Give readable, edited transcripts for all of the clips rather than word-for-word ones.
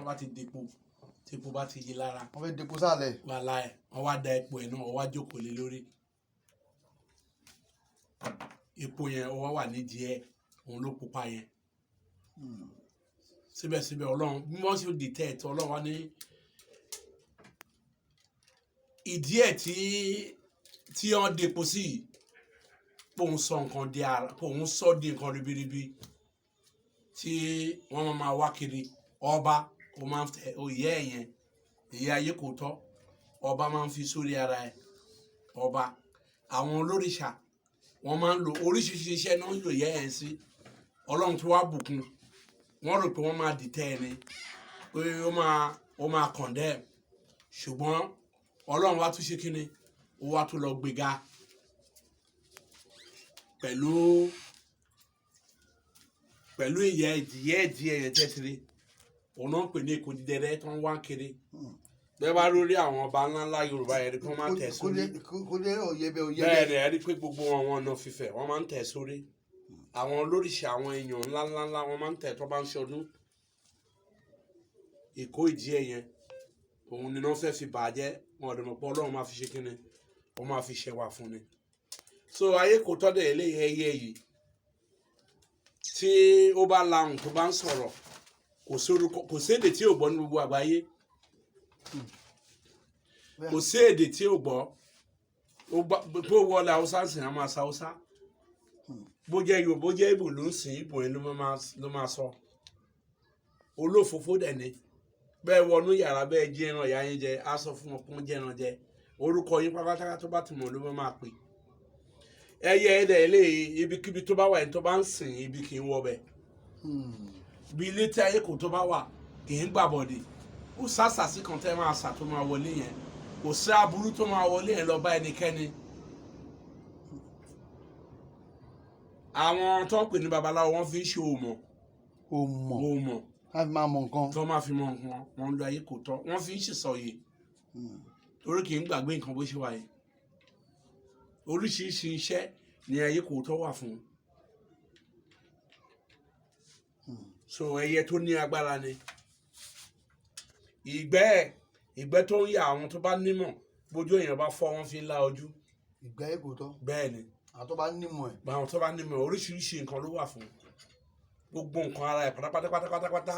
bá ti depo, tí epo bá ti yí lára. Wọ́n fẹ́ depo sálẹ̀. Wàhálà ẹ̀, wọ́n wá da epo ẹ̀ náà, wọ́n wá jókòó lé lórí epo yẹn, ó wá wà nídìí ẹ̀, òun ló pupa yẹn. Síbẹ̀síbẹ̀, Ọlọ́run, bí wọ́n ṣe dìtẹ̀ ẹ̀tọ́ Ọlọ́run wá ní ìdí ẹ̀ tí wọ́n depo sí yìí, póun sọ nǹkan di ara, póun sọ di nǹkan ribiribi tí wọ́n máa wá kiri. Ọba ó máa ń tẹ òye ẹ̀ yẹn, ìyá ayé kò tọ́, ọba máa ń fi sórí ara ẹ̀. Ọba, àwọn olórìṣà, wọ́n máa ń lo oríṣiríṣi iṣẹ́ náà ń lò yẹ́ ẹ̀ sí. Ọlọ́run tó wá bùkún, wọ́n rò pé wọ́n máa dìtẹ̀ ẹ̀ ni, pé ó máa condemn, ṣùgbọ́n Ọlọ́run wá tún ṣe kíni, ó wá tún lọ gbéga pẹ̀lú ìyẹ́ ìdíyẹ́ ìdíyẹ́ yẹn tẹ́tìrì. Òun náà ń pè ní èkó dídẹrẹ́ tó ń wá kiri. Bẹ́ẹ̀ bá lórí àwọn ọba ńláńlá Yorùbá yẹn rí pé wọ́n máa ń tẹ̀ sórí. Kó lé òye bẹ òye Bẹ́ẹ̀ bẹ. ni, ẹ rí pé gbogbo wọn, wọn náà fífẹ̀, wọ́n máa ń tẹ̀ sórí. Àwọn olóríṣi, àwọn èèyàn ńláńláńlá, wọ́n máa ń tẹ̀ tó bá ń ṣọdún. Èkó ìdí ẹ̀ yẹn, òun ni wọ́n fẹ́ fi bàjẹ́. Wọn ò dẹ̀ mọ̀ pé Ọlọ́run máa fi ṣe kíni, wọ́n máa fi ṣẹwà fún ni. So ayé kò tọ́ dẹ̀ eléyìí, ẹyẹ yìí, tí ó bá lahùn, tó bá ń sọ̀rọ̀, kò sí orúkọ, kò sí èdè tí ò gbọ́ ní gbogbo àgbáyé. Kò sí èdè tí ò gbọ́. Ó bó wọlé Haúsá ń sìn, á máa sa Haúsá. Bó jẹ́ Yorùbá, bó jẹ́ Ìgbò ló ń sìn, Ìgbò yẹn ló máa sọ. Olófòófó dẹ̀ ni. Bẹ́ẹ̀ wọnú yàrá, bẹ́ẹ̀ jí ẹran ìyá yín jẹ, á sọ fún wọn pé wọ́n jẹ́ ẹran jẹ. Orúkọ yín pátápátá tó bá ti mọ̀ ló máa pè. Ẹyẹ ẹdẹ eléyìí, ibikíbi tó bá wà, ẹni tó bá ń sìn, ibi kì í wọ bẹ̀. Bí ilé tí ayé kò tó bá wà, kì í gbàbọ̀dè. Kò sásàsí kan tẹ́ máa sà tó máa wọlé yẹn, kò sí aburú tó máa wọlé yẹn lọ bá ẹnikẹ́ni. Àwọn tó ń pè ní babaláwo, wọ́n fi ń ṣe òmọ̀. O mọ̀. Òmọ̀. Láti máa mọ nǹkan. Tó máa fi mọ nǹkan, wọ́n ń lo ayé kò tọ́, wọ́n fi ń ṣèsọ̀yè, torí kì í gbàgbé nǹkan bó ṣe wà yìí. Oríṣiríṣi iṣẹ́ ni ayé kò tọ́ wà fún. So ẹyẹ tó ní agbára ni. Ìgbẹ́ ẹ̀, ìgbẹ́ tó ń yà, àwọn tó bá nímọ̀, bójú èèyàn bá fọ́, wọ́n fi ń lá ojú. Ìgbẹ́ ayé kò tọ́. Bẹ́ẹ̀ ni. Àwọn tó bá nímọ̀ ẹ̀. Àwọn tó bá nímọ̀, oríṣiríṣi nǹkan ló wà fún. Gbogbo nǹkan ara ẹ̀ pátápátá pátápátá,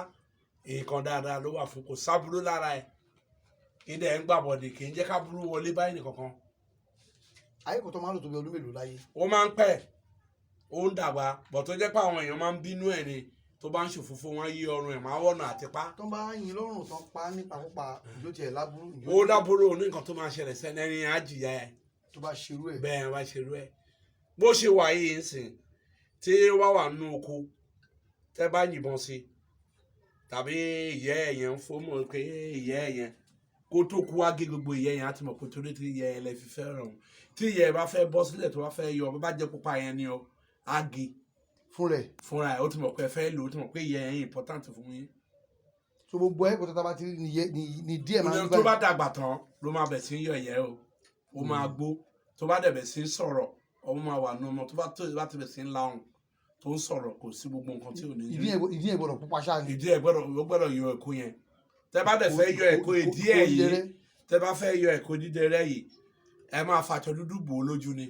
nǹkan dáadáa ló wà fún. Kò sábúrú lára ẹ̀. Kí dẹ̀ ń gbàbọ̀dè, kì í jẹ́ kábúrú wọlé báyìí nìkankan. Ayé kò tọ́ máa ń lò tó bí ọdún mélòó láyé? Ó máa ń pẹ́, ó ń dàgbà bọ̀, tó jẹ́ pé àwọn èèyàn máa ń bínú ẹ̀ ni. Tó bá ń ṣòfófó, wọn yí ọrùn ẹ̀, máa wọ̀nà àtipá. Tó bá yin lọ́rùn tán, pa nípakúpa, ìjó tiẹ̀ láburú? Ó lábúrò ní nǹkan tó máa ṣẹlẹ̀ sẹ́ni, ẹni á jìyà ẹ̀. Tó bá ṣerú ẹ̀. Bẹ́ẹ̀ bá ṣerú ẹ̀, bó ṣe wà yìí ń sìn, tí ó bá wà nínú oko, tẹ́ bá yìnbọn sí tàbí ìyẹ́ ẹ̀ yẹn ń fọ́ mọ̀ pé ìyẹ́ ẹ̀ yẹn, kó tó kú, wá gé gbogbo ìyẹ́ yẹn. Á ti mọ̀ pé torí tí ìyẹ́ ẹ̀ lẹ fi fẹ́ràn òun. Tí ìyẹ́ ẹ̀ bá fẹ́ bọ́ sílẹ̀, tó bá fẹ́ yọ, bó bá jẹ́ pupa yẹn ni o, á gé. Fún rẹ̀. Fúnra ẹ̀. Ó ti mọ̀ pé ẹ fẹ́ lò ó, ti mọ̀ pé ìyẹ́ yẹn important fún yín. So gbogbo ayé kò tọ́ tá bá ti rí ni díẹ̀ máa ń Tó bá dàgbà tán ló máa bẹ̀ sí ń yọ ìyẹ́ o. Ó máa gbó. Tó bá dẹ̀ bẹ̀ sí ń sọ̀rọ̀, ọmọ máa wà nù ọmọ. Tó bá ti bẹ̀ sí ń lahùn, tó ń sọ̀rọ̀, kò sí gbogbo nǹkan tí ò ní. Ìdí yẹn gbọ́dọ̀ pupa ṣáà ni. Ìdí ẹ̀ gbọ́dọ̀, ó gbọ́dọ̀ yọ ẹ̀kọ́ yẹn. Tẹ́ bá dẹ̀ fẹ́ yọ ẹ̀kọ́ ìdí ẹ̀ yìí, tẹ́ bá fẹ́ yọ ẹ̀kọ́ dídẹrẹ́ yìí, ẹ máa fàṣọ dúdú bò ó lójú ni.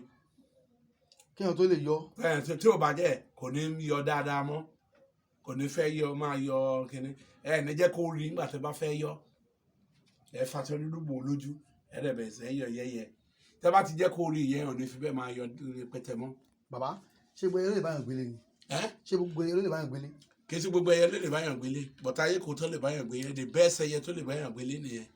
Kéèyàn tó lè yọ. Ẹ̀ tí ò bá jẹ́, kò ní yọ dáadáa mọ́, kò ní fẹ́ yọ, máa yọ kínní ẹ ní jẹ́ kó rí. Nígbà tẹ́ bá fẹ́ yọ, ẹ fàṣọ dúdú bò ó lójú, ẹ dẹ̀ bẹ̀rẹ̀ sí yọ yẹ́yẹ́. Tẹ́ bá ti jẹ́ kó rí ìyẹn, ò ní fi bẹ́ẹ̀ máa yọ pẹtẹ mọ́. Bàbá, ṣé gbogbo ẹyẹ ló lè báyàn gbélé ni? Ẹ́. Ṣé gbogbo ẹyẹ ló lè báyàn gbélé? Kì í sí gbogbo ẹyẹ ló lè báyàn gbélé, but ayé kò tó lè báyàn gbélé. The best ẹyẹ tó lè báyàn gbélé nìyẹn.